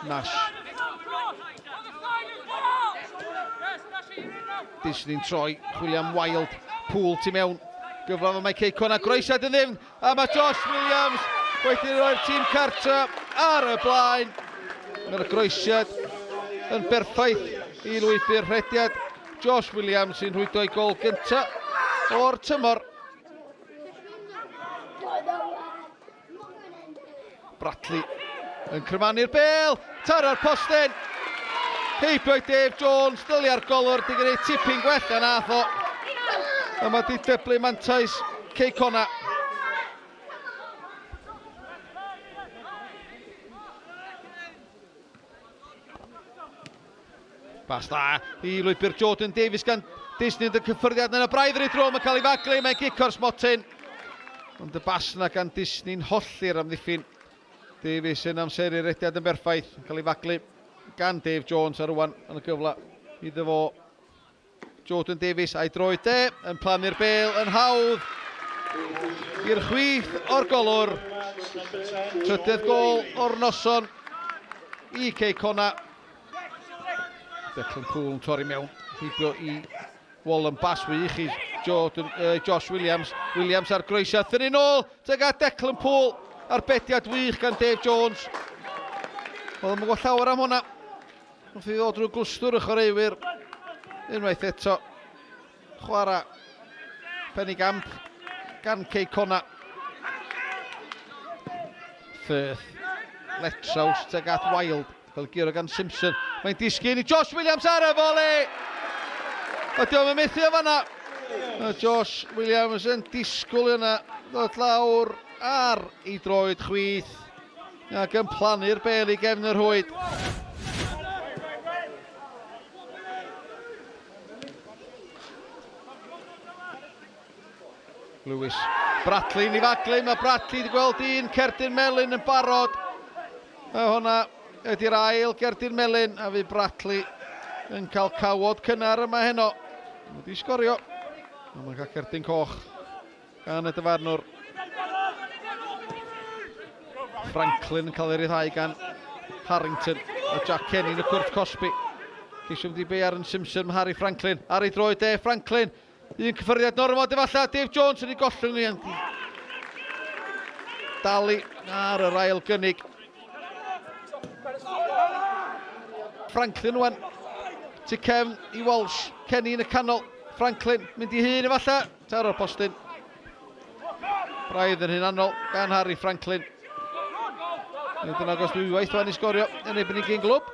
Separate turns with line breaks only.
Nash. Disney'n troi, chwilio am Wild, Poole tu mewn, gyfle fo mae Cei Connah, groesiad yn ddim, a mae Josh Williams wedi rhoi'r tîm cartra ar y blaen. Mae'r groesiad yn berffaith i lwybr rhediad Josh Williams sy'n rhwydo ei gol gyntaf o'r tymor. Bradley yn crymanu'r bel, tara'r postyn. Heibio i Dave Jones, dylia'r golwr, di gwneud tipyn gwell na nath o. A mae di dyblu mantais Cei Connah. Pas dda i lwybr Jordan Davies gan Disney ond y cyffyrddiad yna braidd yn ei dro, mae'n cael ei faglu, mae'n gic o'r smotyn. Ond y bas yna gan Disney'n holli'r amddiffyn. Davies yn amseru'r rediad yn berffaith, yn cael ei faglu gan Dave Jones a rwan yn y gyfle iddo fo. Jordan Davies a'i droed de yn plannu'r bel yn hawdd i'r chwith o'r golwr. Trydydd gol o'r noson i Cei Connah. Declan Poole yn torri mewn, heibio i Wallen bas wych i Jordan, Josh Williams. Williams ar groesiad, thynnu nôl, tuag at Declan Poole. Arbediad wych gan Dave Jones. Oedd yn gwybod llawer am hwnna. Wrth i ddod drwy glwstwr y chwaraewyr unwaith eto. Chwarae penigamp gan Cei Connah. Firth. Letraws tuag at Wild. Fel giro gan Simpson. Mae'n disgyn i Josh Williams ar y fole! A diolch yn methu o fanna. A Josh Williams yn disgwyl yna ddod lawr ar ei droed chwith. Ac yn plannu'r bel i gefn y rhwyd. Lewis Bradley yn ei faglu, mae Bradley wedi gweld un cerdyn melyn yn barod. A hwnna ydy'r ail gerdyn melyn, a fydd Bradley yn cael cawod cynnar yma heno. Wedi sgorio, ond mae'n cael cerdyn coch gan y dyfarnwr. Franklin yn cael ei ryddhau gan Harrington a Jack Kenny yn y cwrt cosbi. Ceisio mynd i be Aaron Simpson, mae Harry Franklin ar ei droed de, Franklin. Un cyffyrddiad normal efallai, Dave Jones yn ei gollwng i dalu ar yr ail gynnig. Franklin wan, tu cefn i Walsh, Kenny yn y canol, Franklin mynd i hun efallai, Taro'r postyn. Braidd yn hunanol gan Harry Franklin. Nid yn agos dwywaith fan i sgorio yn erbyn ei gyn glwb.